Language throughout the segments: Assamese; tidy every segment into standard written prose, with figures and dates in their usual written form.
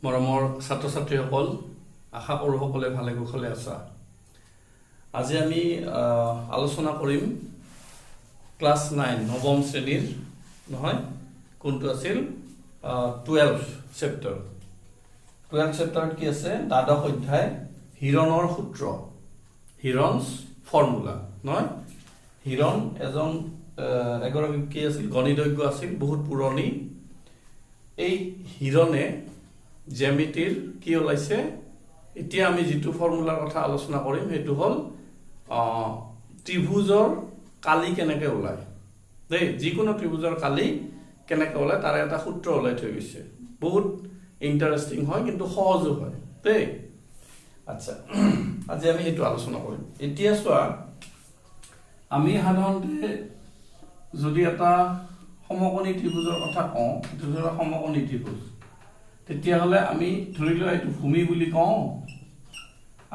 মৰমৰ ছাত্ৰ ছাত্ৰীসকল, আশা কৰোঁ সকলোৱে ভালে কুশলে আছা। আজি আমি আলোচনা কৰিম ক্লাছ 9, নৱম শ্ৰেণীৰ, নহয়, কোনটো আছিল, 12 চেপ্টাৰ। 12 চেপ্টাৰত কি আছে? দ্বাদশ অধ্যায়, হিৰণৰ সূত্ৰ, হিৰণছ ফৰ্মুলা, নহয়? হিৰণ এজন এগৰাকী কি আছিল? গণিতজ্ঞ আছিল, বহুত পুৰণি। এই হিৰণে জ্যামিতিৰ কি ওলাইছে? এতিয়া আমি যিটো ফৰ্মুলাৰ কথা আলোচনা কৰিম, সেইটো হ'ল ত্ৰিভুজৰ কালি কেনেকৈ ওলায় দেই। যিকোনো ত্ৰিভুজৰ কালি কেনেকৈ ওলায়, তাৰে এটা সূত্ৰ ওলাই থৈ গৈছে। বহুত ইণ্টাৰেষ্টিং হয়, কিন্তু সহজো হয় দেই। আচ্ছা, আজি আমি সেইটো আলোচনা কৰিম। এতিয়া চোৱা, আমি সাধাৰণতে যদি এটা সমকোণী ত্ৰিভুজৰ কথা কওঁ, এইটো ধৰা সমকোণী ত্ৰিভুজ, তেতিয়াহ'লে আমি ধৰি লোৱা এইটো ভূমি বুলি কওঁ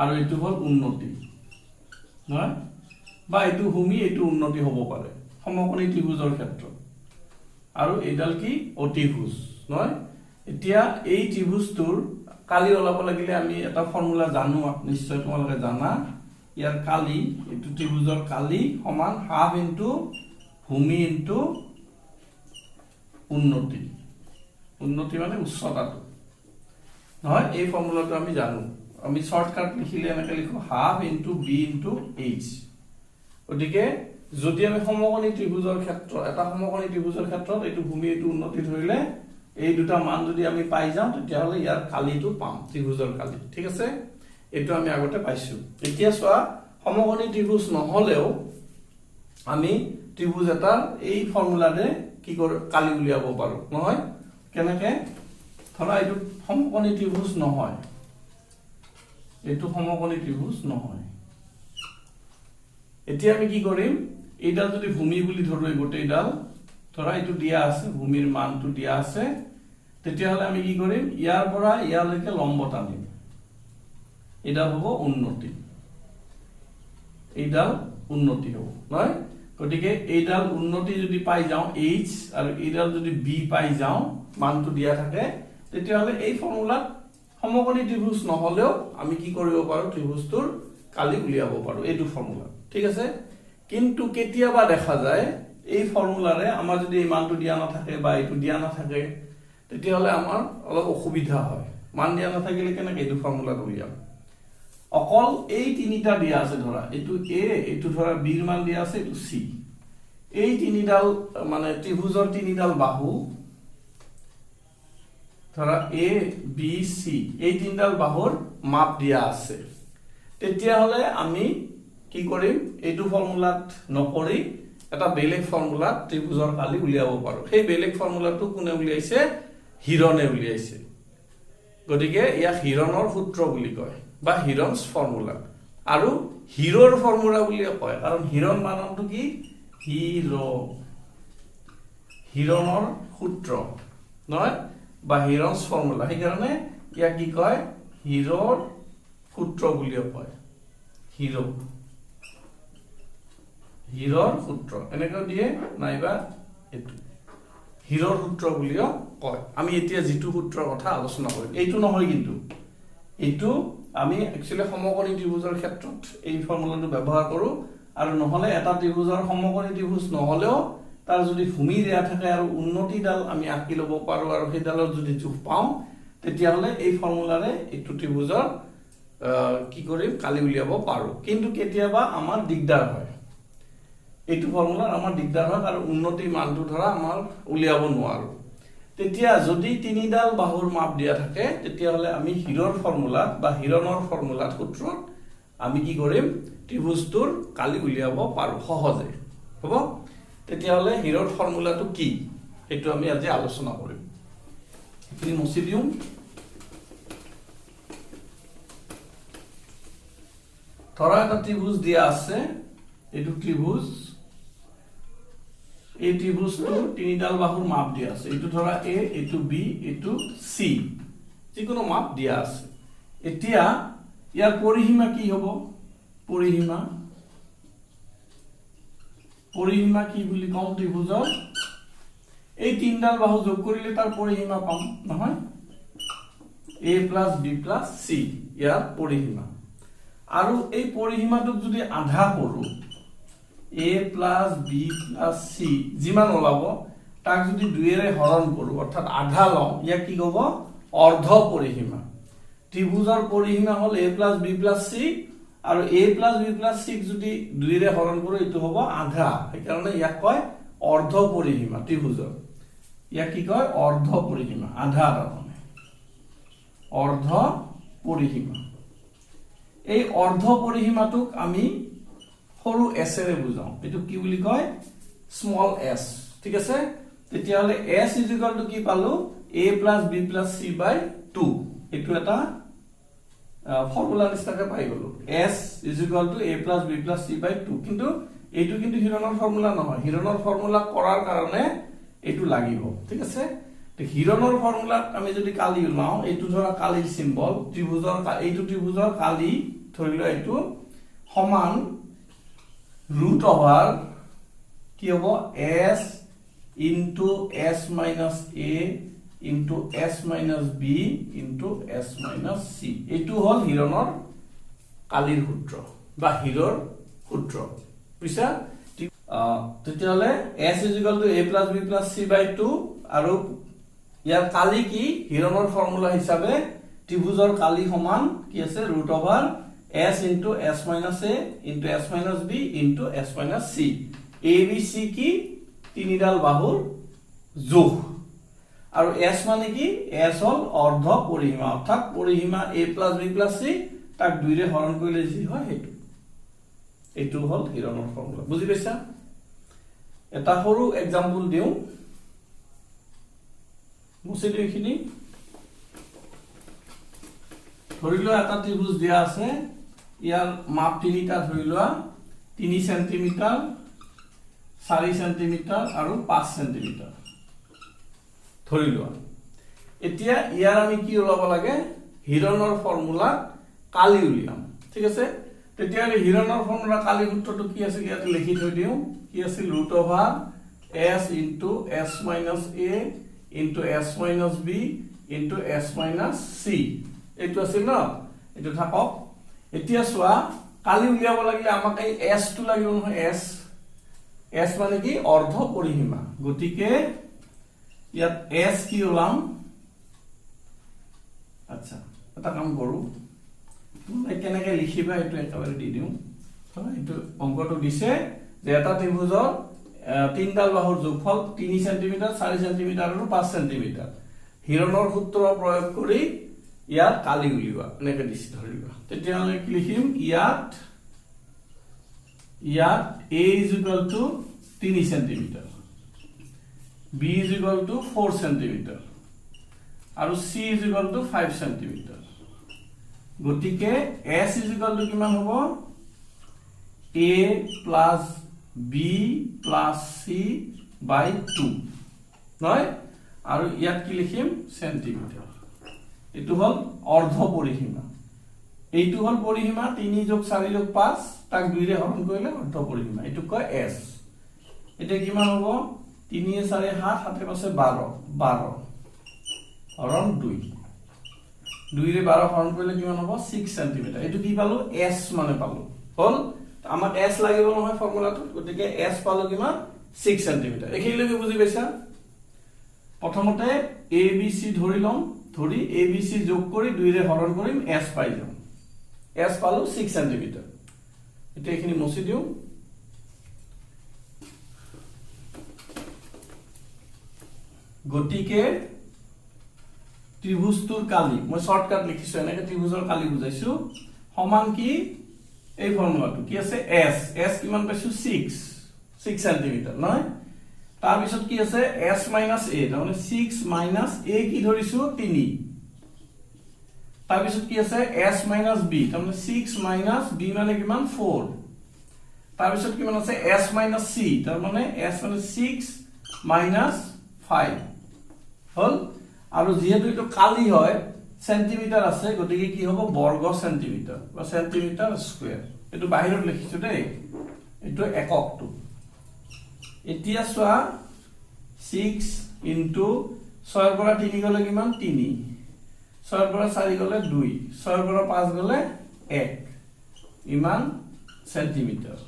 আৰু এইটো হ'ল উন্নতি, নহয়? বা এইটো ভূমি, এইটো উন্নতি হ'ব পাৰে সমকোণী ত্ৰিভুজৰ ক্ষেত্ৰত। আৰু এইডাল কি? অতিভুজ, নহয়? এতিয়া এই ত্ৰিভুজটোৰ কালি ওলাব লাগিলে আমি এটা ফৰ্মুলা জানো, নিশ্চয় তোমালোকে জানা। ইয়াৰ কালি, এইটো ত্ৰিভুজৰ কালি সমান হাফ ইনটু ভূমি ইনটু উন্নতি। উন্নতি মানে উচ্চতাটো, নহয়? এই ফৰ্মুলাটো আমি জানো। আমি শ্বৰ্টকাট লিখিলে এনেকৈ লিখো, half into B into H. গতিকে যদি আমি সমকোণী ত্ৰিভুজৰ ক্ষেত্ৰত, এটা সমকোণী ত্ৰিভুজৰ ক্ষেত্ৰত এইটো ভূমি, এইটো উন্নতি ধৰিলে এই দুটা মান যদি আমি পাই যাওঁ, তেতিয়াহ'লে ইয়াৰ কালিটো পাম, ত্ৰিভুজৰ কালি। ঠিক আছে, এইটো আমি আগতে পাইছো। এতিয়া চোৱা, সমকোণী ত্ৰিভুজ নহ'লেও আমি ত্ৰিভুজ এটাৰ এই ফৰ্মুলাৰে কি কৰোঁ? কালি উলিয়াব পাৰো, নহয়? কেনেকে? ধৰা এইটো সমকোণী ত্ৰিভুজ নহয়, এইটো সমকোণী ত্ৰিভুজ নহয়। এতিয়া আমি কি কৰিম? এইডাল যদি ভূমি বুলি ধৰো, এই গোটেইডাল ধৰা এইটো দিয়া আছে, ভূমিৰ মানটো দিয়া আছে, তেতিয়াহ'লে আমি কি কৰিম? ইয়াৰ পৰা ইয়ালৈকে লম্ব টানিম। এইডাল হ'ব উন্নতি, এইডাল উন্নতি হ'ব, নহয়? গতিকে এইডাল উন্নতি যদি পাই যাওঁ এইচ, আৰু এইডাল যদি বি পাই যাওঁ, মানটো দিয়া থাকে, তেতিয়াহ'লে এই ফৰ্মুলাত সমকোণী ত্ৰিভুজ নহ'লেও আমি কি কৰিব পাৰো? ত্ৰিভুজটোৰ কালি উলিয়াব পাৰো এইটো ফৰ্মুলা। ঠিক আছে? কিন্তু কেতিয়াবা দেখা যায়, এই ফৰ্মুলাৰে আমাৰ যদি এই মানটো দিয়া নাথাকে বা এইটো দিয়া নাথাকে, তেতিয়াহ'লে আমাৰ অলপ অসুবিধা হয়। মান দিয়া নাথাকিলে কেনেকে এইটো ফৰ্মুলাত উলিয়াম? অকল এই তিনিটা দিয়া আছে, ধৰা এইটো এ, এইটো ধৰা বিৰ মান দিয়া আছে, এইটো চি, এই তিনিডাল মানে ত্ৰিভুজৰ তিনিডাল বাহু, ধৰা এ, বি, চি, এই তিনিডাল বাহুৰ মাপ দিয়া আছে, তেতিয়াহ'লে আমি কি কৰিম? এইটো ফৰ্মুলাত নকৰি এটা বেলেগ ফৰ্মুলাত ত্ৰিভুজৰ কালি উলিয়াব পাৰো। সেই বেলেগ ফৰ্মুলাটো কোনে উলিয়াইছে? হিৰণে উলিয়াইছে। গতিকে ইয়াক হিৰণৰ সূত্ৰ বুলি কয় বা হিৰণছ ফৰ্মুলা আৰু হিৰোৰ ফৰ্মুলা বুলিও কয়। কাৰণ হিৰণ বানানটো কি? হিৰ। হিৰণৰ সূত্ৰ, নহয়? বা হিৰণছ ফৰ্মুলা। সেইকাৰণে ইয়াক কি কয়? হিৰোৰ সূত্ৰ বুলিও কয়। হিৰৰ সূত্ৰ এনেকৈ দিয়ে, নাইবা এইটো হিৰৰ সূত্ৰ বুলিও কয়। আমি এতিয়া যিটো সূত্ৰৰ কথা আলোচনা কৰিম, এইটো নহয় কিন্তু। এইটো আমি একচুৱেলি সমকোণী ত্ৰিভুজৰ ক্ষেত্ৰত এই ফৰ্মুলাটো ব্যৱহাৰ কৰোঁ। আৰু নহ'লে এটা ত্ৰিভুজৰ, সমকোণী ত্ৰিভুজ নহ'লেও তাৰ যদি ভূমি দিয়া থাকে আৰু উন্নতিডাল আমি আঁকি ল'ব পাৰোঁ আৰু সেইডালৰ যদি জোখ পাওঁ, তেতিয়াহ'লে এই ফৰ্মুলাৰে এইটো ত্ৰিভুজৰ কি কৰিম? কালি উলিয়াব পাৰোঁ। কিন্তু কেতিয়াবা আমাৰ দিগদাৰ হয়, এইটো ফৰ্মুলাত আমাৰ দিগদাৰ হয় আৰু উন্নতিৰ মানটো ধৰা আমাৰ উলিয়াব নোৱাৰোঁ। তেতিয়া যদি তিনিডাল বাহুৰ মাপ দিয়া থাকে, তেতিয়াহ'লে আমি হিৰৰ ফৰ্মুলাত বা হিৰণৰ ফৰ্মুলাত, সূত্ৰত আমি কি কৰিম? ত্ৰিভুজটোৰ কালি উলিয়াব পাৰোঁ সহজে। হ'ব? তেতিয়াহ'লে হিৰৰ ফৰ্মুলাটো কি, সেইটো আমি আজি আলোচনা কৰিম। সেইখিনি মুচি দিওঁ। ধৰা এটা ত্ৰিভুজ দিয়া আছে, এইটো ত্ৰিভুজ। এই ত্ৰিভুজটো তিনিডাল বাহুৰ মাপ দিয়া আছে। এইটো ধৰা এ, এইটো বি, এইটো চি, যিকোনো মাপ দিয়া আছে। এতিয়া ইয়াৰ পৰিসীমা কি হ'ব? পৰিসীমা, পৰিসীমা কি বুলি কম ত্ৰিভুজৰ? এই তিনিডাল বাহু যোগ কৰিলে তাৰ পৰিসীমা পাম, নহয়? A plus B plus C, ইয়াৰ পৰিসীমা। আৰু এই পৰিসীমাটোক যদি আধা কৰোঁ, A plus B plus C যিমান ওলাব তাক যদি দুইৰে হৰণ কৰোঁ, অৰ্থাৎ আধা লওঁ, ইয়াক কি ক'ব? অৰ্ধ পৰিসীমা। ত্ৰিভুজৰ পৰিসীমা হ'ল A plus B plus C, আৰু এ প্লাছ বি প্লাছ চিক যদি দুইৰে হৰণ কৰোঁ, এইটো হ'ব আধা। সেইকাৰণে ইয়াক কয় অৰ্ধ পৰিসীমা। ত্ৰিভুজৰ ইয়াক কি কয়? অৰ্ধ পৰিসীমা, আধা, তাৰমানে অৰ্ধ পৰিসীমা। এই অৰ্ধ পৰিসীমাটোক আমি সৰু এছেৰে বুজাওঁ। এইটো কি বুলি কয়? স্মল এছ, ঠিক আছে? তেতিয়াহ'লে এছ is equal to কি পালো? A plus B plus C by two। এইটো এটা ফৰ্মুলা নিচিনাকে পাই গলো, S is equal to A plus B plus C by two। কিন্তু এইটো কিন্তু হিৰণৰ ফৰ্মুলা নহয়। হিৰণৰ ফৰ্মুলা কৰাৰ কাৰণে এইটো লাগিব, ঠিক আছে? হিৰণৰ ফৰ্মুলাত আমি যদি কালি ওলাওঁ, এইটো ধৰা কালিৰ চিম্বল, ত্ৰিভুজৰ এইটো ত্ৰিভুজৰ কালি ধৰি লোৱা, এইটো সমান ৰুট অভাৰ কি হ'ব? S into S minus A into S minus B into S minus C। এইটো হ'ল হিৰণৰ কালিৰ সূত্ৰ বা হিৰৰ সূত্ৰ, বুজিছা? তেতিয়াহ'লে S is equal to A plus B plus C by two। আৰু ইয়াৰ কালি কি? হিৰণৰ ফৰ্মুলা হিচাপে ত্ৰিভুজৰ কালি সমান কি আছে? Root over S into S minus A into S minus B into S minus C। A B C কি? তিনিডাল বাহুৰ জোখ। আৰু এছ মানে কি? এছ হ'ল অৰ্ধ পৰিসীমা, অৰ্থাৎ পৰিসীমা A plus B plus C, তাক দুইৰে হৰণ কৰিলে যি হয় সেইটো। এইটো হ'ল হিৰণৰ ফৰ্মুলা, বুজি পাইছা? এটা সৰু এক্সাম্পল দিওঁ, মুচি দিওঁ এইখিনি। ধৰি লোৱা এটা ত্ৰিভুজ দিয়া আছে। ইয়াৰ মাপ তিনিটা ধৰি লোৱা, 3 চেণ্টিমিটাৰ, 4 চেণ্টিমিটাৰ আৰু 5 চেণ্টিমিটাৰ ধৰি লোৱা। এতিয়া ইয়াৰ আমি কি ওলাব লাগে? হিৰণৰ ফৰ্মুলা কালি উলিয়াম, ঠিক আছে? তেতিয়াহ'লে হিৰণৰ ফৰ্মুলা কালি সূত্ৰটো কি আছিল? ইয়াতে লিখি থৈ দিওঁ। কি আছিল? Root over S into S minus A into S minus B into S minus C, এইটো আছিল ন? এইটো থাকক। এতিয়া চোৱা, কালি উলিয়াব লাগিলে আমাক এই এছটো লাগিব নহয়? এছ, এছ মানে কি? অৰ্ধ পৰিসীমা। গতিকে ইয়াত এছ কি ওলাম? আচ্ছা, এটা কাম কৰো, তোমালোকে কেনেকে লিখিবা এইটো একেবাৰে দি দিওঁ। এইটো অংকটো দিছে যে এটা ত্ৰিভুজৰ তিনিডাল বাহুৰ যোগফল 3 চেণ্টিমিটাৰ, 4 চেণ্টিমিটাৰ আৰু 5 চেণ্টিমিটাৰ। হিৰণৰ সূত্ৰ প্ৰয়োগ কৰি ইয়াত কালি উলিওৱা, এনেকে দিছে ধৰি লোৱা। তেতিয়াহ'লে কি লিখিম ইয়াত? ইয়াত এ is equal to 3 centimetre, B is equal to 4 centimetre আৰু C is equal to 5 centimetre। গতিকে এছ is equal to কিমান হ'ব? A plus B plus C by two নহয়? আৰু ইয়াত কি লিখিম? চেণ্টিমিটাৰ। এইটো হ'ল অৰ্ধ পৰিসীমা। এইটো হ'ল পৰিসীমা, 3 যোগ 4 যোগ 5, তাক দুইৰে হৰণ কৰিলে অৰ্ধ পৰিসীমা। এইটোক কয় এছ। এতিয়া কিমান হ'ব? 3 4 7, 7 5 12, 12 হৰণ দুই। দুইৰে 12 হৰণ কৰিলে কিমান হ'ব? 6 চেণ্টিমিটাৰ। এইটো কি পালো? এছ মানে পালো। হ'ল, আমাক এছ লাগিব নহয় ফৰ্মুলাটোত? গতিকে এছ পালো কিমান? 6 চেণ্টিমিটাৰ। এইখিনিলৈকে বুজি পাইছা? প্ৰথমতে এ বি চি ধৰি ল'ম, ধৰি এ বি চি যোগ কৰি দুইৰে হৰণ কৰিম, এছ পাই যাম। এছ পালো 6 চেণ্টিমিটাৰ। এতিয়া এইখিনি মচি দিওঁ। গতিকে ত্ৰিভুজটোৰ কালি, মই শ্বৰ্টকাট লিখিছো এনেকে, ত্ৰিভুজৰ কালি বুজাইছো, সমান কি? এই ফৰ্মুলাটো কি আছে? এছ। এছ কিমান পাইছো? ছিক্স ছিক্স চেণ্টিমিটাৰ নহয়? তাৰপিছত কি আছে? এছ মাইনাছ এ, তাৰমানে ছিক্স মাইনাছ এ কি ধৰিছো? 3। তাৰপিছত কি আছে? এছ মাইনাছ বি, তাৰমানে ছিক্স মাইনাছ বি মানে কিমান? 4। তাৰপিছত কিমান আছে? এছ মাইনাছ চি, তাৰমানে এছ মানে ছিক্স মাইনাছ ফাইভ হ'ল। আৰু যিহেতু এইটো কালি হয়, চেণ্টিমিটাৰ আছে, গতিকে কি হ'ব? বৰ্গ চেণ্টিমিটাৰ বা চেণ্টিমিটাৰ স্কুৱেৰ। এইটো বাহিৰত লিখিছো দেই, এইটো এককটো। এতিয়া চোৱা, 6 ইনটু 6ৰ পৰা 3 গ'লে কিমান? 3। ছয়ৰ পৰা চাৰি গ'লে দুই, ছয়ৰ পৰা পাঁচ গ'লে এক, ইমান চেণ্টিমিটাৰ।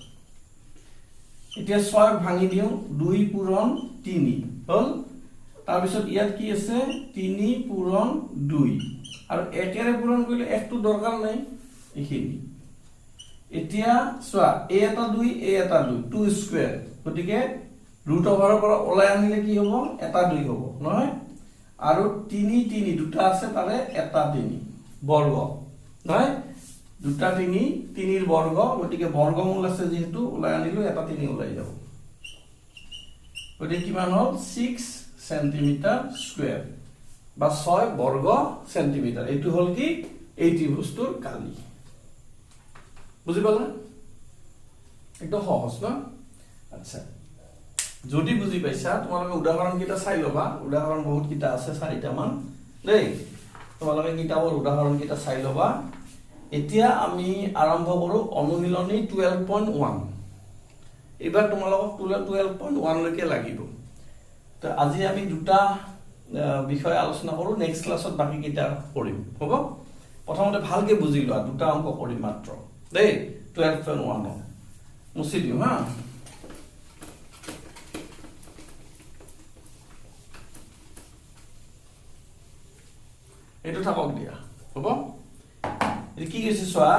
এতিয়া ছয়ক ভাঙি দিওঁ, দুই পূৰণ তিনি হ'ল। তাৰপিছত ইয়াত কি আছে? তিনি পূৰণ দুই, আৰু একেৰে পূৰণ কৰিলে একটো দৰকাৰ নাই, এইখিনি। এতিয়া চোৱা, এই এটা দুই, এই এটা দুই, টু স্কুৱেৰ, গতিকে ৰুট অভাৰৰ পৰা ওলাই আনিলে কি হ'ব? এটা দুই হ'ব, নহয়? আৰু তিনি তিনি দুটা আছে, তাৰে এটা তিনি বৰ্গ, নহয়? দুটা তিনি, তিনিৰ বৰ্গ, গতিকে বৰ্গমূল আছে যিহেতু, ওলাই আনিলো, এটা তিনি ওলাই যাব। গতিকে কিমান হ'ল? 6 চেণ্টিমিটাৰ স্কুৱেৰ বা 6 বৰ্গ চেণ্টিমিটাৰ। এইটো হ'ল কি? এই ত্ৰিভুজটোৰ কালি। বুজি পালা? একদম সহজ ন? আচ্ছা, যদি বুজি পাইছা, তোমালোকে উদাহৰণকেইটা চাই ল'বা। উদাহৰণ বহুতকেইটা আছে, চাৰিটামান দেই। তোমালোকে কিতাপৰ উদাহৰণকেইটা চাই ল'বা। এতিয়া আমি আৰম্ভ কৰোঁ অনুশীলনী 12.1। এইবাৰ তোমালোকক 12.1লৈকে লাগিব। তো আজি আমি দুটা বিষয় আলোচনা কৰোঁ, নেক্সট ক্লাছত বাকীকেইটা কৰিম, হ'ব? প্ৰথমতে ভালকে বুজি লোৱা, দুটা অংক কৰিম মাত্ৰ দেই। 12.1ত মুচি দিওঁ। হা, এইটো থাকক দিয়া, হ'ব। এইটো কি কৈছে চোৱা।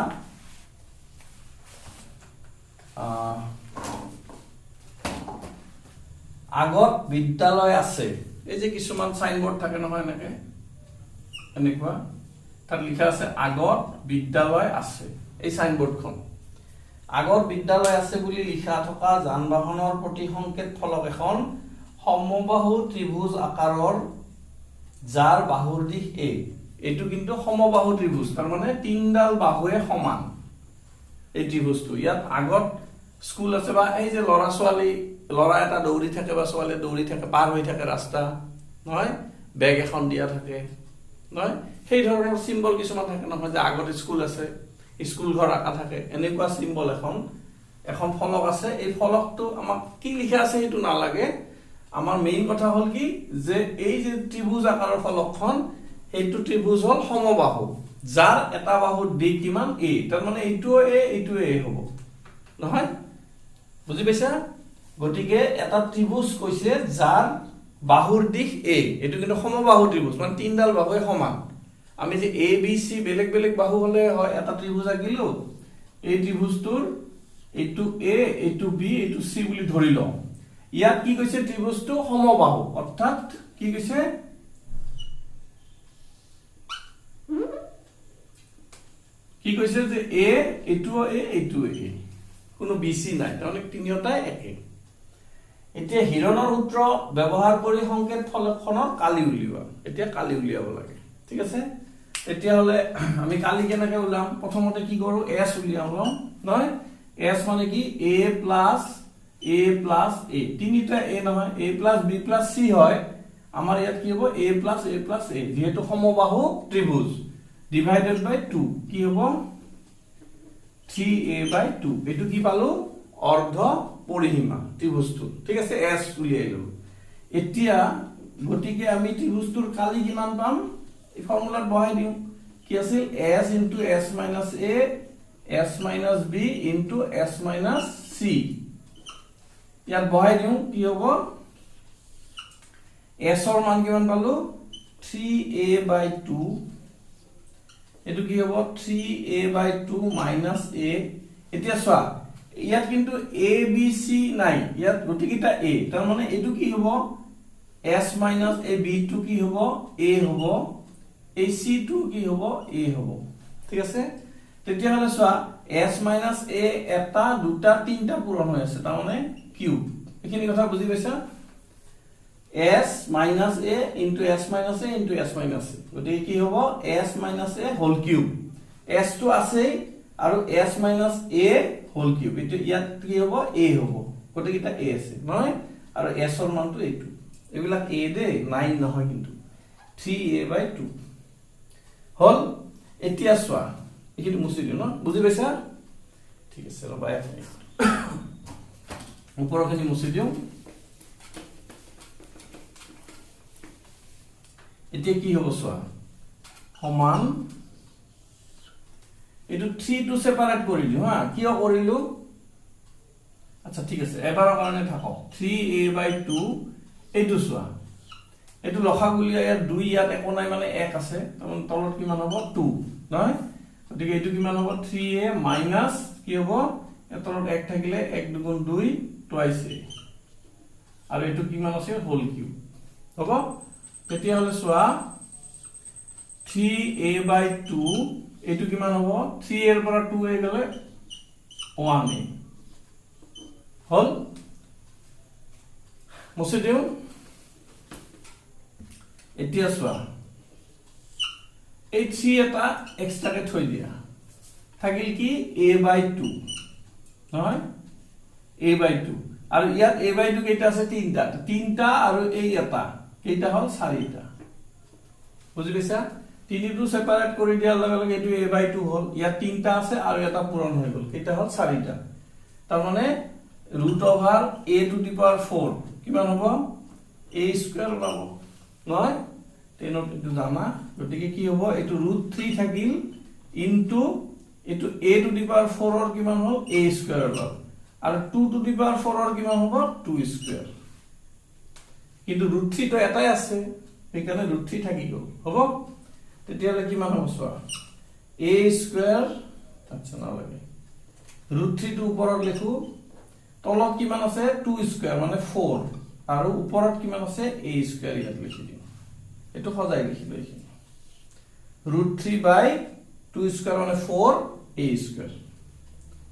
আগত বিদ্যালয় আছে। এই যে কিছুমান চাইনবোৰ্ড থাকে নহয়, এনেকে এনেকুৱা, তাত লিখা আছে "আগত বিদ্যালয় আছে"। এই চাইনবোৰ্ডখন, "আগত বিদ্যালয় আছে" বুলি লিখা থকা যান বাহনৰ প্ৰতি সংকেত ফলক এখন সমবাহু ত্ৰিভুজ আকাৰৰ, যাৰ বাহুৰ দিশ এ। এইটো কিন্তু সমবাহু ত্ৰিভুজ, তাৰমানে তিনডাল বাহুৱে সমান এই ত্ৰিভুজটো। ইয়াত আগত স্কুল আছে বা এই যে ল'ৰা ছোৱালী, ল'ৰা এটা দৌৰি থাকে বা ছোৱালীয়ে দৌৰি থাকে, পাৰ হৈ থাকে ৰাস্তা, নহয়? বেগ এখন দিয়া থাকে, নহয়? সেই ধৰণৰ চিম্বল কিছুমান থাকে নহয় যে আগত স্কুল আছে, স্কুল ঘৰ আঁকা থাকে, এনেকুৱা চিম্বল এখন এখন ফলক আছে। এই ফলকটো আমাক কি লিখা আছে সেইটো নালাগে। আমাৰ মেইন কথা হ'ল কি যে এই যে ত্ৰিভুজ আকাৰৰ ফলকখন, সেইটো ত্ৰিভুজ হ'ল সমবাহু, যাৰ এটা বাহুৰ দিশ কিমান? এ। তাৰমানে এইটোও এ, এইটোও এ হ'ব, নহয়? বুজি পাইছা? গতিকে এটা ত্ৰিভুজ কৈছে যাৰ বাহুৰ দিশ এ। এইটো কিন্তু সমবাহু ত্ৰিভুজ, মানে তিনডাল বাহুৱে সমান। আমি যে এ, বি, চি বেলেগ বেলেগ বাহু হলে হয়, এটা ত্ৰিভুজ আঁকিলো, এই ত্ৰিভুজটোৰ এইটো এ, এইটো বি, এইটো চি বুলি ধৰি লওঁ। ইয়াত কি কৈছে? ত্ৰিভুজটো সমবাহু, অৰ্থাৎ কি কৈছে? কি কৈছে যে এ, এইটোও এ, এইটোও এ, কোনো বি চি নাই, তাৰমানে তিনিওটাই একে। এতিয়া হিৰণৰ সূত্ৰ ব্যৱহাৰ কৰি সংকেত ফলকখনৰ কালি উলিওৱা। এতিয়া কালি উলিয়াব লাগে, ঠিক আছে? তেতিয়াহ'লে আমি কালি কেনেকে উলিয়াম? প্ৰথমতে কি কৰো? এছ উলিয়াম লওঁ, নহয়? এছ মানে কি? A plus A plus A, তিনিটা এ নহয়, A plus B plus C হয়। আমাৰ ইয়াত কি হ'ব? A plus A plus A, যিহেতু সমবাহু ত্ৰিভুজ, ডিভাইডেড বাই টু। কি হ'ব? 3 এ বাই 2। এইটো কি পালো? অৰ্ধ পৰিসীমা ত্ৰিভুজটো, ঠিক আছে? এছ উলিয়াই ললো এতিয়া। গতিকে আমি ত্ৰিভুজটোৰ কালি কিমান পাম? এই ফৰ্মুলাত বহাই দিওঁ। কি আছিল? S into S minus A S minus B into S minus C। ইয়াত বহাই দিওঁ, কি হ'ব? এছৰ মান কিমান পালো? 3 এ বাই 2। এইটো কি হ'ব? 3 A by 2 minus A। এতিয়া চোৱা, ইয়াত কিন্তু এ, বি, চি নাই, ইয়াত গোটেইকেইটা এ। তাৰমানে এইটো কি হ'ব? এছ মাইনাছ এ, বিটো কি হ'ব? এ হ'ব। এই চিটো কি হ'ব? এ হ'ব, ঠিক আছে? তেতিয়াহ'লে চোৱা, এছ মাইনাছ এ এটা, দুটা, তিনিটা পূৰণ হৈ আছে, তাৰমানে কিউব। এইখিনি কথা বুজি পাইছা? S minus A into S minus A into S minus A। গতিকে কি হ'ব? S minus A whole cube। এছটো আছেই আৰু S minus A whole cube। এইটো ইয়াত কি হ'ব? এ হ'ব। গোটেইকেইটা এ আছে, নহয়? আৰু এছৰ মানটো এইটো। এইবিলাক এ দেই, নাইন নহয় কিন্তু। 3 এ বাই 2 হ'ল। এতিয়া চোৱা, এইখিনি মুচি দিওঁ ন? বুজি পাইছা? ঠিক আছে, ৰ'বা এক মিনিট, ওপৰখিনি মুচি দিওঁ। এতিয়া কি হ'ব চোৱা। সমান, এইটো থ্ৰীটো ছেপাৰেট কৰি দিওঁ। হা, কিয় কৰিলো? আচ্ছা, ঠিক আছে, এবাৰৰ কাৰণে থাকক। থ্ৰী এ বাই টু। এইটো চোৱা, এইটো লসাগু উলিয়াই ইয়াত দুই, ইয়াত একো নাই, মানে এক আছে। তাৰমানে তলত কিমান হ'ব? টু, নহয়? গতিকে এইটো কিমান হ'ব? থ্ৰী এ মাইনাছ কি হ'ব? ইয়াৰ তলত এক থাকিলে এক দুগুণ দুই, টুৱাইচ এ। আৰু এইটো কিমান আছিল? হোল কিউব হ'ব। তেতিয়াহ'লে চোৱা, থ্ৰী এ বাই টু, এইটো কিমান হ'ব? থ্ৰী এৰ পৰা টু এ গ'লে ওৱান এ হ'ল। মুচি দিওঁ। এতিয়া চোৱা, এই থ্ৰী এটা এক্সট্ৰাকে থৈ দিয়া। থাকিল কি? এ বাই টু, নহয়? এ বাই টু। আৰু ইয়াত এ বাই টু কেইটা আছে? তিনিটা। তিনিটা আৰু এই এটা কেইটা হ'ল? চাৰিটা। বুজি পাইছা? তিনিটো ছেপাৰেট কৰি দিয়াৰ লগে লগে এইটো এ বাই টু হ'ল। ইয়াত তিনিটা আছে আৰু এটা পূৰণ হৈ গ'ল। কেইটা হ'ল? চাৰিটা। তাৰমানে root over a to the power four কিমান হ'ব? এ স্কুৱেৰ ওলাব, নহয়? টেনত এইটো জানা। গতিকে কি হ'ব? এইটো ৰুট থ্ৰী থাকিল, ইনটু এইটো এ টু the power ফ'ৰৰ কিমান হ'ল? এ স্কুৱেৰ ওলাব। আৰু টু টু the power ফ'ৰৰ কিমান হ'ব? Two square. কিন্তু ৰুট থ্ৰীটো এটাই আছে, সেইকাৰণে ৰুট থ্ৰী থাকি গ'ল। হ'ব। তেতিয়াহ'লে কিমান হ'ব চোৱা। এ স্কুৱেৰ, আচ্ছা নালাগে, ৰুট থ্ৰীটো ওপৰত লিখো। তলত কিমান আছে? টু স্কুৱেৰ মানে ফ'ৰ। আৰু ওপৰত কিমান আছে? এ স্কুৱেৰ। ইয়াত লিখি দিওঁ। এইটো সজাই লিখিলো এইখিনি। Root three by two square মানে ফ'ৰ এ স্কুৱেৰ।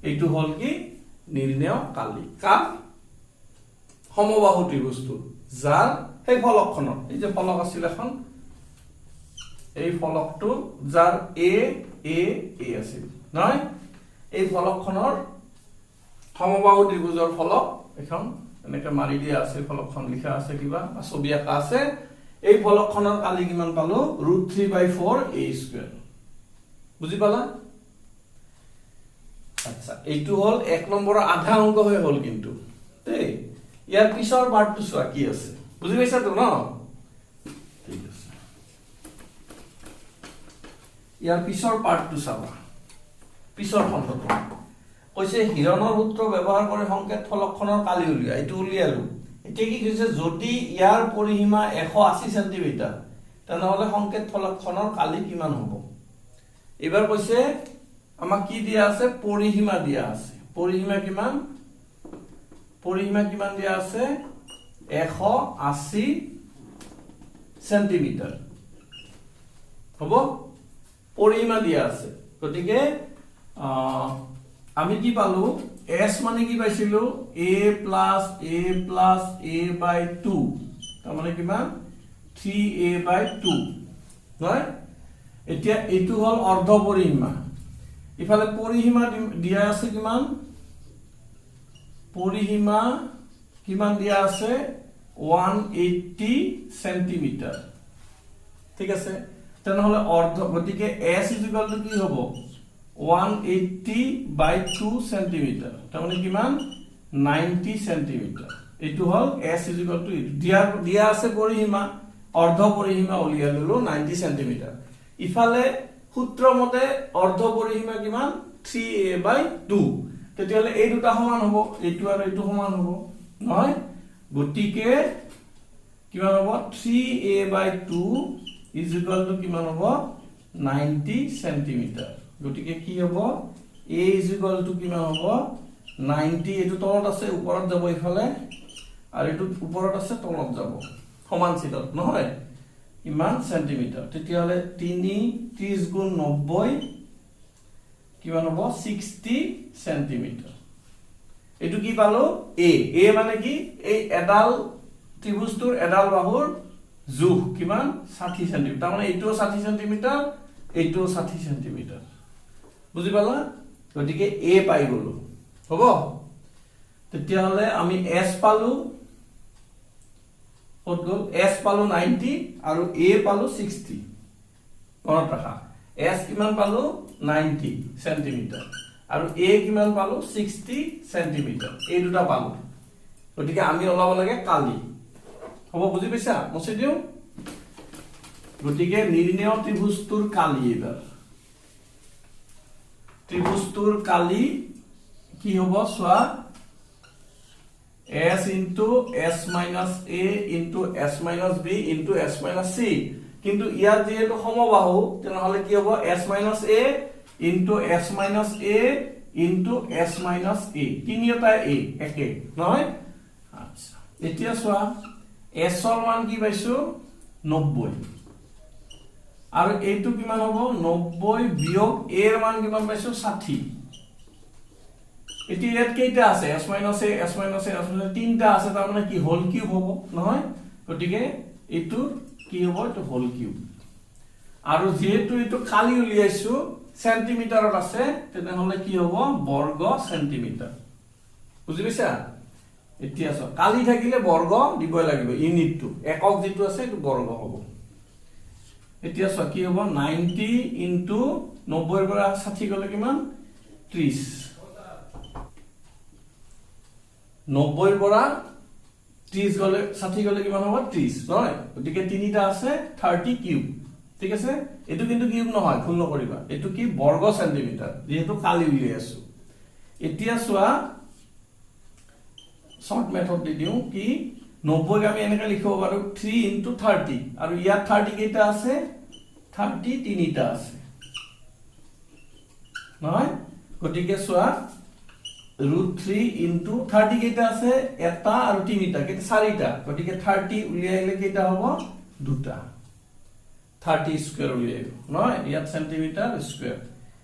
এইটো হ'ল কি? নিৰ্ণেয় কালি। কাৰ? সমবাহু ত্ৰিভুজটো, যাৰ সেই ফলকখনত, এই যে ফলক আছিল এখন, এই ফলকটো যাৰ এ এ এ আছিল, নহয়? এই ফলকখনৰ, সমবাহু ত্ৰিভুজৰ ফলক এখন এনেকে মাৰি দিয়া আছে, ফলকখন লিখা আছে কিবা বা ছবি আঁকা আছে। এই ফলকখনৰ কালি কিমান পালো? Root three by four a square। বুজি পালা? আচ্ছা, এইটো হ'ল এক নম্বৰৰ আধা অংক হৈ হ'ল কিন্তু দেই। ইয়াৰ পিছৰ পাৰ্টটো চোৱা কি আছে। বুজি পাইছাতো ন? ঠিক আছে। ইয়াৰ পিছৰ পাৰ্টটো চাবা। পিছৰ খণ্ডটো কৈছে, হিৰণৰ সূত্ৰ ব্যৱহাৰ কৰি সংকেত ফলকখনৰ কালি উলিওৱা। এইটো উলিয়ালো। এতিয়া কি কৈছে? যদি ইয়াৰ পৰিসীমা 180 চেণ্টিমিটাৰ, তেনেহ'লে সংকেত ফলকখনৰ কালি কিমান হ'ব? এইবাৰ কৈছে আমাক কি দিয়া আছে? পৰিসীমা দিয়া আছে। পৰিসীমা কিমান? পৰিসীমা কিমান দিয়া আছে? 180 চেণ্টিমিটাৰ হ'ব। পৰিসীমা দিয়া আছে। গতিকে আমি কি পালো? এছ মানে কি পাইছিলো? A plus a plus a by two। তাৰমানে কিমান? থ্ৰী এ বাই টু, নহয়? এতিয়া এইটো হ'ল অৰ্ধ পৰিসীমা। ইফালে পৰিসীমা দিয়া আছে কিমান? পৰিসীমা কিমান দিয়া আছে? 180 চেণ্টিমিটাৰ। ঠিক আছে। তেনেহ'লে অৰ্ধ, গতিকে এছ is equal two কি হ'ব? 180 by two centimeter। তাৰমানে কিমান? 90 চেণ্টিমিটাৰ। এইটো হ'ল এছ is equal two. এইটো দিয়া দিয়া আছে পৰিসীমা, অৰ্ধ পৰিসীমা উলিয়াই ললো 90 চেণ্টিমিটাৰ। ইফালে সূত্ৰ মতে অৰ্ধ পৰিসীমা কিমান? থ্ৰী এ বাই টু। তেতিয়াহ'লে এই দুটা সমান হ'ব। এইটো আৰু এইটো সমান হ'ব, নহয়? গতিকে কিমান হ'ব? Three a by two is equal to কিমান হ'ব? 90 চেণ্টিমিটাৰ। গতিকে কি হ'ব? এ is equal to কিমান হ'ব? 90, এইটো তলত আছে, ওপৰত যাব ইফালে। আৰু এইটো ওপৰত আছে, তলত যাব, সমান চিনত, নহয়? ইমান চেণ্টিমিটাৰ। তেতিয়াহ'লে তিনি 30 গুণ 90 কিমান হ'ব? 60 চেণ্টিমিটাৰ। এইটো কি পালো? এ। এ মানে কি? এই এডাল ত্ৰিভুজটোৰ এডাল বাহুৰ জোখ কিমান? 60 চেণ্টিমিটাৰ। তাৰমানে এইটোও 60 চেণ্টিমিটাৰ, এইটোও 60 চেণ্টিমিটাৰ। বুজি পালা? গতিকে এ পাই গলো। হ'ব। তেতিয়াহ'লে আমি এছ পালো। ক'ত গ'ল? এছ পালো 90 আৰু এ পালো 60। মনত ৰাখা, এছ কিমান পালো? 90 চেণ্টিমিটাৰ। আৰু এ কিমান পালো? 60 চেণ্টিমিটাৰ। এই দুটা পালো। গতিকে আমি ওলাব লাগে কালি। হ'ব, বুজি পাইছা? মুচি দিওঁ। গতিকে নিৰ্ণেয় ত্ৰিভুজটোৰ কালি, এইবাৰ ত্ৰিভুজটোৰ কালি কি হ'ব চোৱা। S into S minus A into S minus B into S minus C. কিন্তু ইয়াত যিহেতু সমবাহু, তেনেহ'লে কি হ'ব? S minus A into S minus A into S minus A, তিনিওটা এ একে নহয়। আচ্ছা, এতিয়া চোৱা, এছৰ মান কি পাইছো? 90। আৰু এইটো কিমান হ'ব? 90 বিয়োগ এৰ মান কিমান পাইছো? 60। এতিয়া ইয়াত কেইটা আছে? S minus A, S minus A, S minus, তিনিটা আছে। তাৰমানে কি হোল কিউব হ'ব নহয়? গতিকে এইটো কি হ'ব? এইটো হোল কিউব। আৰু যিহেতু এইটো কালি উলিয়াইছো, চেণ্টিমিটাৰত আছে, তেনেহ'লে কি হ'ব? বৰ্গ চেণ্টিমিটাৰ। বুজি পাইছা? এতিয়া চোৱা, কালি থাকিলে বৰ্গ দিবই লাগিব। ইউনিটটো একক যিটো আছে, এইটো বৰ্গ হ'ব। এতিয়া চোৱা কি হ'ব। 90 ইনটু 90ৰ পৰা 60 গ'লে কিমান? 30। 90ৰ পৰা 30 গ'লে, 60 গ'লে কিমান হ'ব? 30 নহয়? গতিকে তিনিটা আছে, 30 কিউব। ঠিক আছে। এইটো কিন্তু কিউব নহয়, ভুল নকৰিবা। এইটো কি? বৰ্গ চেণ্টিমিটাৰ, যিহেতু কালি উলিয়াই আছো। এতিয়া চোৱা, শ্বৰ্ট মেথড দি দিওঁ। কি 90ক আমি এনেকে লিখিব পাৰো, 3 ইনটু 30। আৰু ইয়াত 30 কেইটা আছে? 30 তিনিটা আছে নহয়? গতিকে চোৱা, ৰুট 3 ইনটু 30 কেইটা আছে? এটা আৰু তিনিটা, কেইটা? চাৰিটা। গতিকে 30 উলিয়াই আহিলে কেইটা হ'ব? দুটা। 30 স্কুৱেৰ উলিয়াই আহিব নহয় ইয়াত, চেণ্টিমিটাৰ স্কুৱেৰ।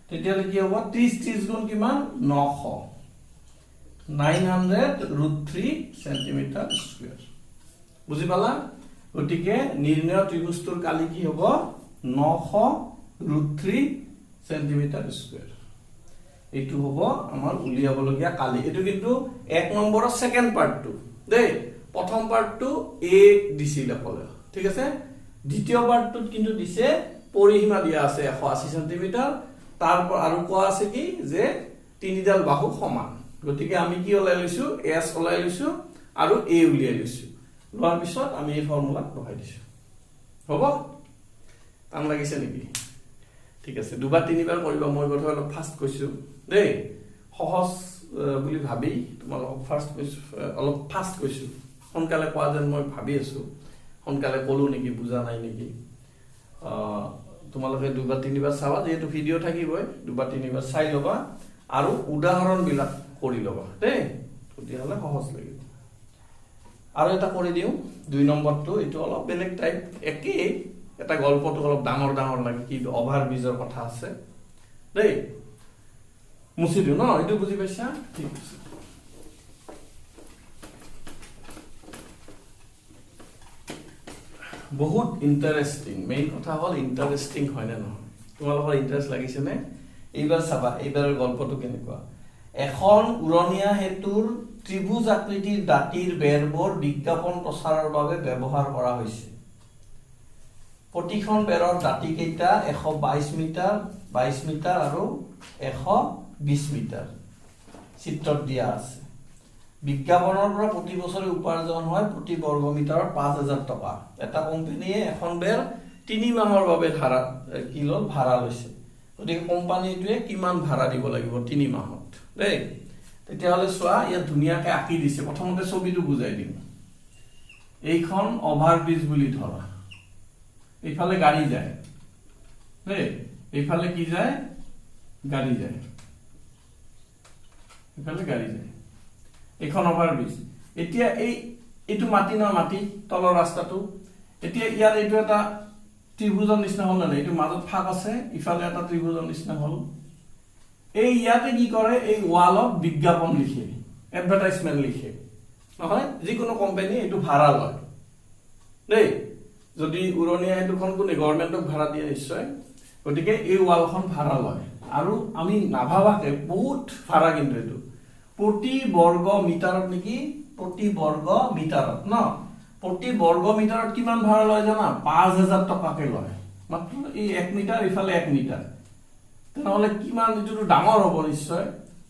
তেতিয়াহ'লে কি হ'ব? 30 30 গুণ কিমান? 900, 900 √3 centimetre square. বুজি পালা? গতিকে নিৰ্ণেয় ত্ৰিভুজটোৰ কালি কি হ'ব? 900 √3 চেণ্টিমিটাৰ স্কুৱেৰ। এইটো হ'ব আমাৰ উলিয়াবলগীয়া কালি। এইটো কিন্তু 1 নম্বৰৰ ছেকেণ্ড পাৰ্টটো দেই। প্ৰথম পাৰ্টটো এ দিছিল অকলে, ঠিক আছে। দ্বিতীয় পাৰ্টটোত কিন্তু দিছে, পৰিসীমা দিয়া আছে 180 চেণ্টিমিটাৰ। তাৰ পৰা আৰু কোৱা আছে কি যে তিনিডাল বাহু সমান। গতিকে আমি কি ওলাই লৈছো? এছ ওলাই লৈছো আৰু এ উলিয়াই লৈছো। লোৱাৰ পিছত আমি এই ফৰ্মুলাত বহাই দিছো। হ'ব? টান লাগিছে নেকি? ঠিক আছে, দুবাৰ তিনিবাৰ কৰিবা। মই বোধহয় অলপ ফাষ্ট কৈছো দেই। সহজ বুলি ভাবি তোমালোকক ফাৰ্ষ্ট কৈছো, অলপ ফাষ্ট কৈছো। সোনকালে কোৱা যেন মই ভাবি আছো। সোনকালে ক'লো নেকি? বুজা নাই নেকি? তোমালোকে দুবাৰ তিনিবাৰ চাবা, যিহেতু ভিডিঅ' থাকিবই। দুবাৰ তিনিবাৰ চাই ল'বা আৰু উদাহৰণবিলাক কৰি ল'বা দেই। তেতিয়াহ'লে সহজ লাগিব। আৰু এটা কৰি দিওঁ, 2 নম্বৰটো। এইটো অলপ বেলেগ টাইপ, একেই এটা গল্পটো অলপ ডাঙৰ ডাঙৰ লাগে। কি অভাৰ ব্ৰিজৰ কথা আছে দেই। মুচি দিওঁ ন? এইটো বুজি পাইছা? ঠিক আছে। বহুত ইণ্টাৰেষ্টিং। মেইন কথা হ'ল ইণ্টাৰেষ্টিং হয়নে নহয়? তোমালোকৰ ইণ্টাৰেষ্ট লাগিছেনে? এইবাৰ চাবা, এইবাৰৰ গল্পটো কেনেকুৱা। এখন উৰণীয়া সেতুৰ ত্ৰিভুজ আকৃতিৰ দাঁতিৰ বেৰবোৰ বিজ্ঞাপন প্ৰচাৰৰ বাবে ব্যৱহাৰ কৰা হৈছে। প্ৰতিখন বেৰৰ দাঁতিকেইটা 122 মিটাৰ, 22 মিটাৰ আৰু 120 মিটাৰ চিত্ৰত দিয়া আছে। বিজ্ঞাপনৰ পৰা প্ৰতি বছৰে উপাৰ্জন হয় প্ৰতি বৰ্গ মিটাৰত 5000 টকা। এটা কোম্পানীয়ে এখন বেৰ 3 মাহৰ বাবে ধাৰা কি ল'ল? ভাড়া লৈছে। গতিকে কোম্পানীটোৱে কিমান ভাড়া দিব লাগিব 3 মাহত দেই? তেতিয়াহ'লে চোৱা, ইয়াত ধুনীয়াকে আঁকি দিছে। প্ৰথমতে ছবিটো বুজাই দিম। এইখন অভাৰ ব্ৰিজ বুলি ধৰা। এইফালে গাড়ী যায় দেই। এইফালে কি যায়? গাড়ী যায়। এইফালে গাড়ী যায়। এইখন অভাৰ ব্ৰিজ। এতিয়া এইটো মাটি নহয়, মাটি তলৰ ৰাস্তাটো। এতিয়া ইয়াৰ এইটো এটা ত্ৰিভুজৰ নিচিনা হ'ল নে নাই? এইটো মাজত ফাঁক আছে, ইফালে এটা ত্ৰিভুজৰ নিচিনা হ'ল। এই ইয়াতে কি কৰে? এই ৱালত বিজ্ঞাপন লিখে, এডভাৰটাইজমেণ্ট লিখে নহয়? যিকোনো কোম্পানী এইটো ভাড়া লয় দেই। যদি উৰণীয়া সেতুখন কোনে, গভৰ্ণমেণ্টক ভাড়া দিয়ে নিশ্চয়। গতিকে এই ৱালখন ভাড়া লয় আৰু আমি নাভাবাকে বহুত ভাড়া। কিন্তু এইটো প্ৰতি বৰ্গ মিটাৰত নেকি? প্ৰতি বৰ্গ মিটাৰত ন? প্ৰতি বৰ্গ মিটাৰত কিমান ভাড়া লয় জানা? 5000 টকাকে লয়। মাত্ৰ এই 1 মিটাৰ, ইফালে 1 মিটাৰ। তেনেহ'লে কিমান? এইটোতো ডাঙৰ হ'ব নিশ্চয়।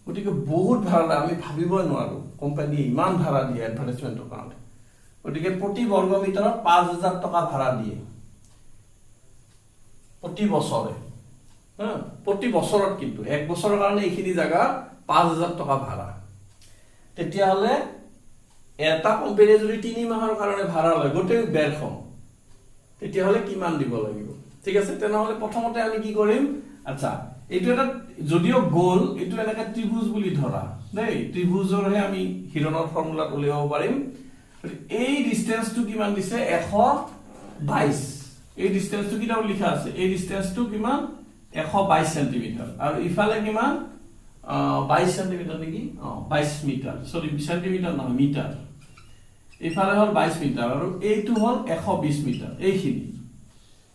গতিকে বহুত ভাড়া লয়, আমি ভাবিবই নোৱাৰো কোম্পানীয়ে ইমান ভাড়া দিয়ে এডভাৰটাইজমেণ্টৰ কাৰণে। গতিকে প্ৰতি বৰ্গ মিটাৰত 5000 টকা ভাড়া দিয়ে। প্ৰতি বছৰে, হা, প্ৰতি বছৰত কিন্তু এক বছৰৰ কাৰণে এইখিনি জেগা 5000 টকা ভাড়া। তেতিয়াহ'লে এটা কোম্পানীয়ে যদি 3 মাহৰ কাৰণে ভাড়া লয় গোটেই বেৰখন, তেতিয়াহ'লে কিমান দিব লাগিব? ঠিক আছে, তেনেহ'লে প্ৰথমতে আমি কি কৰিম? আচ্ছা, এইটো এটা যদিও গ'ল, এইটো এনেকে ত্ৰিভুজ বুলি ধৰা দেই, ত্ৰিভুজৰহে আমি হিৰণৰ ফৰ্মুলাত উলিয়াব পাৰিম। এই ডিষ্টেঞ্চটো কিমান দিছে? 122। এই ডিষ্টেঞ্চটো কিতাপত লিখা আছে, এই ডিষ্টেঞ্চটো কিমান? 122 চেণ্টিমিটাৰ। আৰু ইফালে কিমান? 22 চেণ্টিমিটাৰ নেকি? 22 মিটাৰ, চৰি চেণ্টিমিটাৰ নহয় মিটাৰ। ইফালে হ'ল 22 মিটাৰ আৰু এইটো হ'ল 120 মিটাৰ। এইখিনি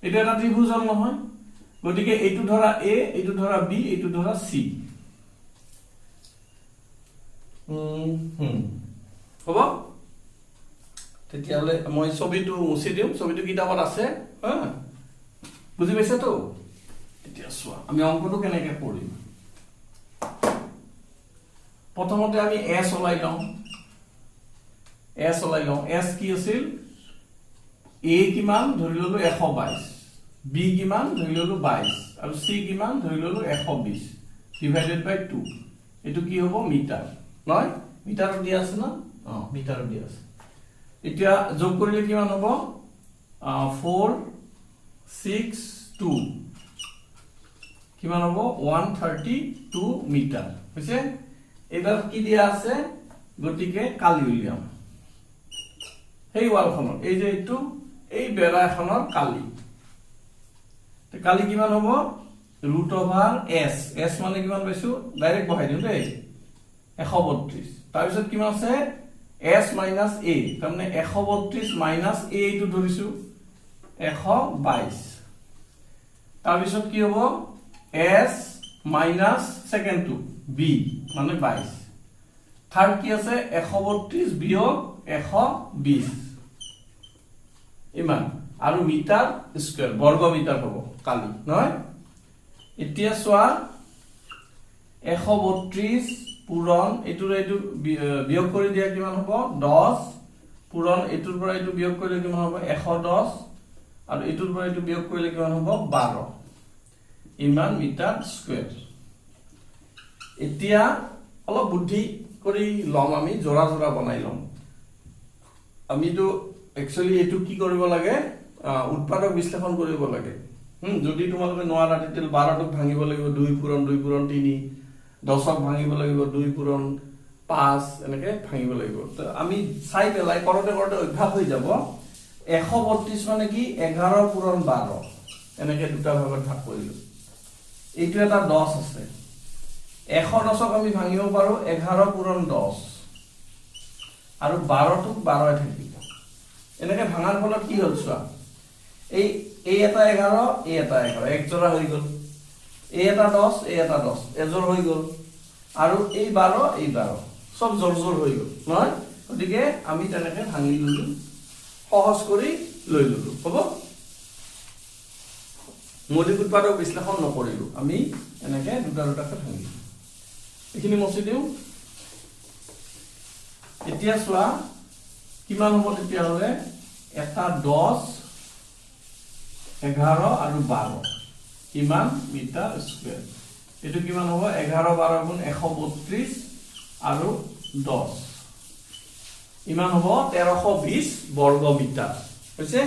এইটো এটা ত্ৰিভুজৰ নহয়, গতিকে এইটো ধৰা এ, এইটো ধৰা বি, এইটো ধৰা চি। হ'ব, তেতিয়াহ'লে মই ছবিটো মুচি দিওঁ, ছবিটো কিতাপত আছে, হা, বুজি পাইছাতো? এতিয়া চোৱা আমি অংকটো কেনেকে কৰিম। প্ৰথমতে আমি এছ ওলাই লওঁ, এছ ওলাই লওঁ। এছ কি আছিল? এ কিমান ধৰি ললো 122, বি কিমান ধৰি ললো 22, আৰু চি কিমান ধৰি ললো 120, ডিভাইডেড বাই 2। এইটো কি হ'ব? মিটাৰ নহয়, মিটাৰত দিয়া আছে ন? মিটাৰত দিয়া আছে। এতিয়া যোগ কৰিলে কিমান হ'ব? 4 6 2 কিমান হ'ব? 132 মিটাৰ হৈছে। এইবাৰ কি দিয়া আছে? গতিকে কালি উলিয়াম সেই ৱালখনৰ, এই যে এইটো, এই বেৰা এখনৰ কালি। কালি কিমান হ'ব? ৰুট অভাৰ এছ, এছ মানে কিমান পাইছো? ডাইৰেক্ট বহাই দিওঁ দেই, 132। তাৰপিছত কিমান আছে? এছ মাইনাছ এ, তাৰমানে 132 মাইনাছ এ, এইটো ধৰিছো 122। তাৰপিছত কি হ'ব? এছ মাইনাছ ছেকেণ্ডটো বি মানে 22। থাৰ্ড কি আছে? 132 বিয়োগ 120, ইমান আৰু মিটাৰ স্কুৱেৰ, বৰ্গ মিটাৰ হ'ব কালি নহয়। এতিয়া চোৱা, 132 পূৰণ এইটোৰ এইটো বিয়োগ কৰি দিয়া কিমান হ'ব? 10 পূৰণ এইটোৰ পৰা এইটো বিয়োগ কৰিলে কিমান হ'ব? 110, আৰু এইটোৰ পৰা এইটো বিয়োগ কৰিলে কিমান হ'ব? 12, ইমান মিটাৰ স্কুৱেৰ। এতিয়া অলপ বুদ্ধি কৰি ল'ম আমি, জোৰা জোৰা বনাই ল'ম। আমিতো একচুৱেলি এইটো কি কৰিব লাগে? উৎপাদক বিশ্লেষণ কৰিব লাগে। যদি তোমালোকে নোৱাৰা, তেতিয়াহ'লে 12টোক ভাঙিব লাগিব 2 পূৰণ 2 পূৰণ 3, 10ক ভাঙিব লাগিব 2 পূৰণ 5, এনেকে ভাঙিব লাগিব। তো আমি চাই পেলাই কৰোঁতে কৰোঁতে অভ্যাস হৈ যাব। 132 মানে কি? 11 পূৰণ 12, এনেকে দুটা ভাগত ভাগ কৰিলো। এইটো এটা 10 আছে, 110ক আমি ভাঙিব পাৰো 11 পূৰণ 10, আৰু 12টোক 12 থাকিব। এনেকে ভাঙাৰ ফলত কি হ'ল চোৱা, এই এটা 11, এই এটা 11, এক জোৰা হৈ গ'ল। এই এটা 10, এই এটা 10, এযোৰ হৈ গ'ল। আৰু এই 12, এই 12, চব জোৰ জোৰ হৈ গ'ল নহয়। গতিকে আমি তেনেকে ভাঙি ললো, সহজ কৰি লৈ ললো। হ'ব, মৌলিক উৎপাদক বিশ্লেষণ নকৰিলো আমি, এনেকে দুটা দুটাকে ভাঙিলো। এইখিনি মচি দিওঁ। এতিয়া চোৱা কিমান হ'ব তেতিয়াহ'লে? এটা 10, 11 আৰু 12, কিমান মিটাৰ স্কুৱেৰ? এইটো কিমান হ'ব? 11 12 গুণ 132 আৰু 10, ইমান হ'ব 1320 বৰ্গ মিটাৰ হৈছে।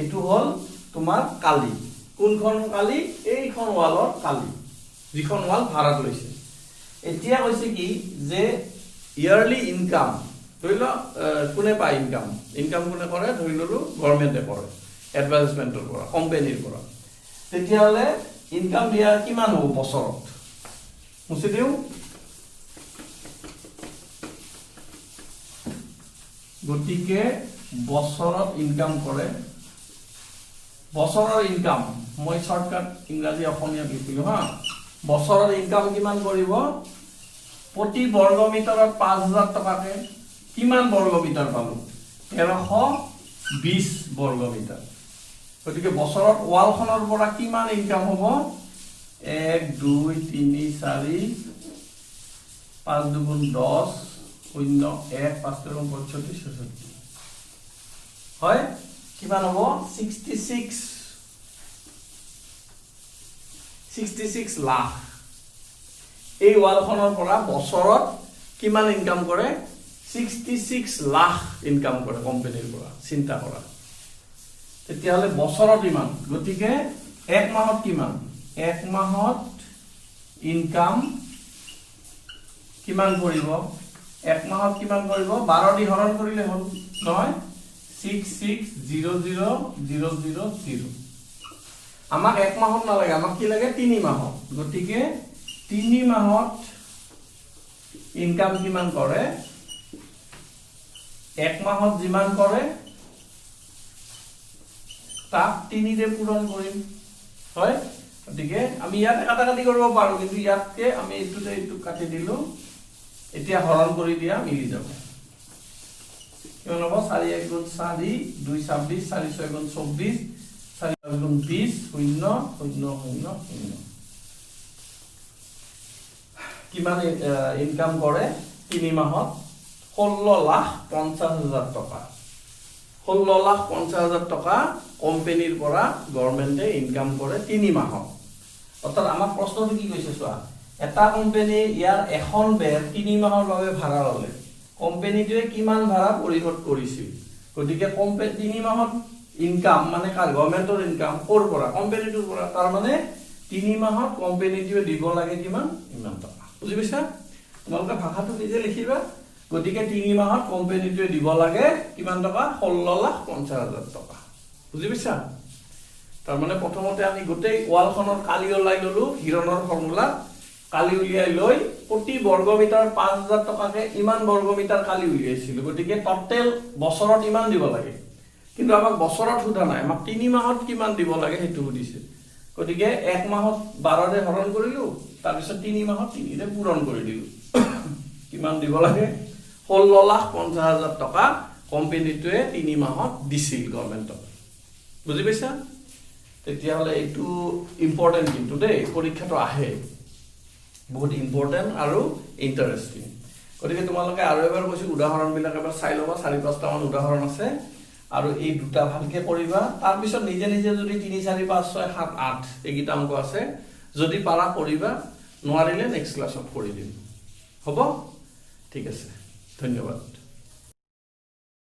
এইটো হ'ল তোমাৰ কালি। কোনখন কালি? এইখন ৱালৰ কালি, যিখন ৱাল ভাড়াত লৈছে। এতিয়া কৈছে কি যে ইয়াৰলি ইনকাম ধৰি লোৱা, কোনে পায় ইনকাম? ইনকাম কোনে কৰে? ধৰি ললো গভৰ্ণমেণ্টে কৰে এডভাৰটাইজমেণ্টৰ পৰা, কোম্পানীৰ পৰা। তেতিয়াহ'লে ইনকাম দিয়া কিমান হ'ব বছৰত? মুচি দিওঁ। গতিকে বছৰত ইনকাম কৰে, বছৰৰ ইনকাম মই শ্বৰ্টকাট ইংৰাজী অসমীয়াত লিখিলো হা। বছৰৰ ইনকাম কিমান কৰিব? প্ৰতি বৰ্গ মিটাৰত 5000 টকাকে কিমান বৰ্গ মিটাৰ পালো? 1320 বৰ্গ মিটাৰ। গতিকে বছৰত ৱালখনৰ পৰা কিমান ইনকাম হ'ব? 1 2 3 4 5 দুগুণ 10, শূন্য এক, পাঁচ দুগুণ 65, 66 হয়, কিমান হ'ব? 66 66 লাখ। এই ৱালখনৰ পৰা বছৰত কিমান ইনকাম কৰে? 66 লাখ ইনকাম কৰে কোম্পানীৰ পৰা। চিন্তা কৰা, তেতিয়াহ'লে বছৰত ইমান, গতিকে এক মাহত কিমান? এক মাহত ইনকাম কিমান পৰিব? এক মাহত কিমান পৰিব? 12 দি হৰণ কৰিলে হ'ল নহয়? 6600000। আমাক এক মাহত নালাগে, আমাক কি লাগে? 3 মাহত। গতিকে 3 মাহত ইনকাম কিমান কৰে? এক মাহত যিমান কৰে তাক তিনিৰে পূৰণ কৰিম, হয়। গতিকে আমি ইয়াত কাটা কাটি কৰিব পাৰো, কিন্তু ইয়াতকে আমি এইটোতে এইটো কাটি দিলো। এতিয়া হৰণ কৰি দিয়া, মিলি যাব। কিমান হ'ব? চাৰি এক গুণ চাৰি, দুই 26, চাৰি ছয় গুণ 24, চাৰি পাঁচ গুণ 20, শূন্য শূন্য শূন্য শূন্য। কিমান ইনকাম কৰে 3 মাহত? 16,50,000 টকা। 16,50,000 টকা কোম্পেনীৰ পৰা গভৰ্ণমেণ্টে ইনকাম কৰে 3 মাহত। অৰ্থাৎ আমাক প্ৰশ্নটো কি কৈছে চোৱা। এটা কোম্পেনী ইয়াৰ এখন বেৰ 3 মাহৰ বাবে ভাড়া ল'লে কোম্পেনীটোৱে কিমান ভাড়া পৰিশোধ কৰিছিল? গতিকে কোম্পেনী 3 মাহত ইনকাম মানে কাৰ? গভৰ্ণমেণ্টৰ ইনকাম। ক'ৰ পৰা? কোম্পেনীটোৰ পৰা। তাৰমানে 3 মাহত কোম্পেনীটোৱে দিব লাগে কিমান? ইমান টকা। বুজি পাইছা? তোমালোকে ভাষাটো নিজে লিখিবা। গতিকে 3 মাহত কোম্পেনীটোৱে দিব লাগে কিমান টকা? 16,50,000 টকা। বুজি পাইছা? তাৰমানে প্ৰথমতে আমি গোটেই ৱালখনৰ কালি ওলাই ললো। হিৰণৰ ফৰ্মুলা কালি উলিয়াই লৈ প্ৰতি বৰ্গ মিটাৰ 5,000 টকাকে ইমান বৰ্গ মিটাৰ কালি উলিয়াইছিলো। গতিকে টটেল বছৰত ইমান দিব লাগে। কিন্তু আমাক বছৰত সোধা নাই, আমাক 3 মাহত কিমান দিব লাগে সেইটো সুধিছে। গতিকে এক মাহত 12ৰে হৰণ কৰিলো, তাৰপিছত 3 মাহত তিনিৰে পূৰণ কৰি দিলো। কিমান দিব লাগে? 16,50,000 টকা কোম্পেনীটোৱে 3 মাহত দিছিল গভৰ্ণমেণ্টক। বুজি পাইছা? তেতিয়াহ'লে এইটো ইম্পৰ্টেণ্ট কিন্তু দেই, পৰীক্ষাটো আহে, বহুত ইম্পৰ্টেণ্ট আৰু ইণ্টাৰেষ্টিং। গতিকে তোমালোকে আৰু এবাৰ কৈছোঁ, উদাহৰণবিলাক এবাৰ চাই ল'বা। চাৰি পাঁচটামান উদাহৰণ আছে আৰু এই দুটা ভালকে কৰিবা। তাৰপিছত নিজে নিজে যদি তিনি, চাৰি, পাঁচ, ছয়, সাত, আঠ এইকেইটা অংক আছে, যদি পাৰা কৰিবা, নোৱাৰিলে নেক্সট ক্লাছত কৰি দিম। হ'ব, ঠিক আছে, ধন্যবাদ।